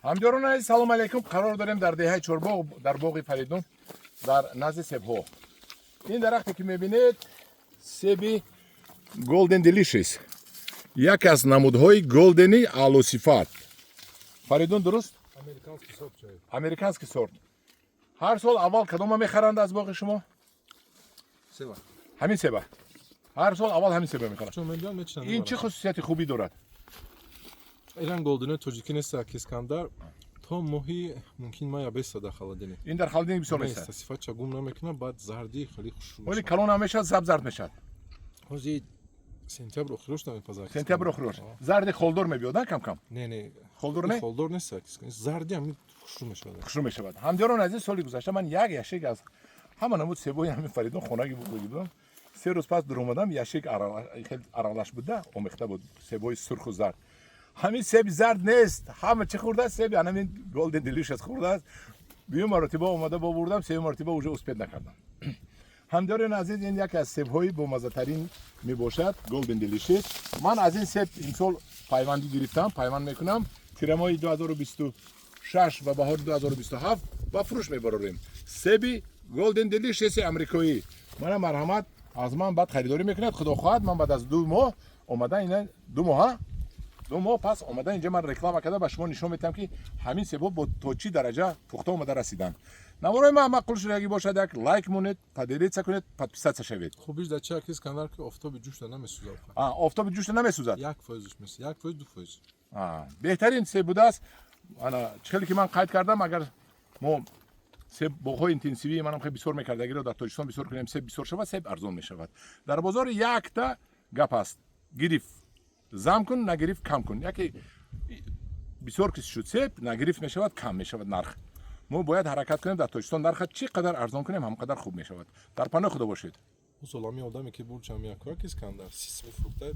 Ҳамдиёрон азиз, салом алейкум. Қарор дорем дар деҳаи Чорбоғ, дар боғи Фаридун, дар назди себҳо. Ин дарахте, ки мебинед, себи Golden Delicious, яке аз намудҳои Голдени аълосифат. Фаридун, дуруст? Американский сорт чай. Американский сорт. Ҳар сол аввал кадома мехаранд аз боғи шумо? Себа. Ҳамин себа ҳар сол аввал ҳамин себа мехаранд. Чун мебиён, мечинанд. Ин чӣ хусусияти хубӣ дорад? Иран Голдене тоҷикӣ нест, Искандар, то моҳи мумкин мая беста дар холодильник. Ин дар холодильник бисёр местад. Места, сифатша гум намекунад, баъд зарди хеле хушрӯ оли мешавад. Калон ҳам мешавад, заб зард мешавад. Ҳози сентябр охирош намепазад. Сентябр охирош зарди холдор мебиёд, а кам кам? Не. Холдор не? Холдор нест, Искандар. Зарди ҳами хушрӯ мешавад. Хушрӯ мешавад. Ҳамдиёрон азиз, соли гузашта ман як ящик аз ҳама намуд себои ҳамин Фаридун хонаги бурдагӣ будам. 3 рӯз пас дуромадам, ящик хел аралаш буда, омехта буд, себои сурху зард. Ҳамин себи зард нест, ҳама чӣ хӯрдааст? Себи анамин Golden Delicious хӯрдааст. Дуюм маротиба омада бовурдам, сеюм маротиба уже успеть накардам. Ҳамдиёрон азиз, ин яке аз себҳои бомаззатарин мебошад, Golden Delicious. Ман аз ин себ имсол пайвандӣ гирифтам, пайванд мекунам. Тирамоҳи 2026 ва баҳори 2027 ба фурӯш мебарорем себи Golden Delicious амрикоӣ. Мана, марҳамат, аз ман баъд харидорӣ мекунад. Худо хоҳад, ман баъд аз 2 моҳ омада, ина 2 моҳа, 2 моҳ пас омада, инҷа ман реклама карда ба шумо нишон медиҳам, ки ҳамин себҳо бо то чӣ дараҷа пухта омада расиданд. Наворои ман маъқул шудагӣ бошад, як лайк монед, поделиться кунед, подписаться шавед. Хубиш дар чи, аки Искандар, ки офтоби ҷӯшта намесӯзад. А, офтоби ҷӯшта намесӯзад. 1 фоизш месӯзад, 1%, 2%. А, беҳтарин себ будааст. Ана чӣ хеле ки ман қайд кардам, агар мо себ боғҳои интенсивии манам хеле бисёр мекардагиро дар Тоҷикистон бисёр кунем, себ бисёр шавад, себ арзон мешавад дар бозор. Якта гап аст: гириф, зам кун, нагириф, кам кун. Яке бисёр ки шуд себ, нагирифт мешавад, кам мешавад нарх. Мо бояд ҳаракат кунем, дар Тоҷикистон нарха чӣ қадар арзон кунем, ҳам қадар хуб мешавад. Дар паноҳи Худо бошед. Ӯ солами одаме ки бурчам якояк, Искандар, 30 сум фурӯхта.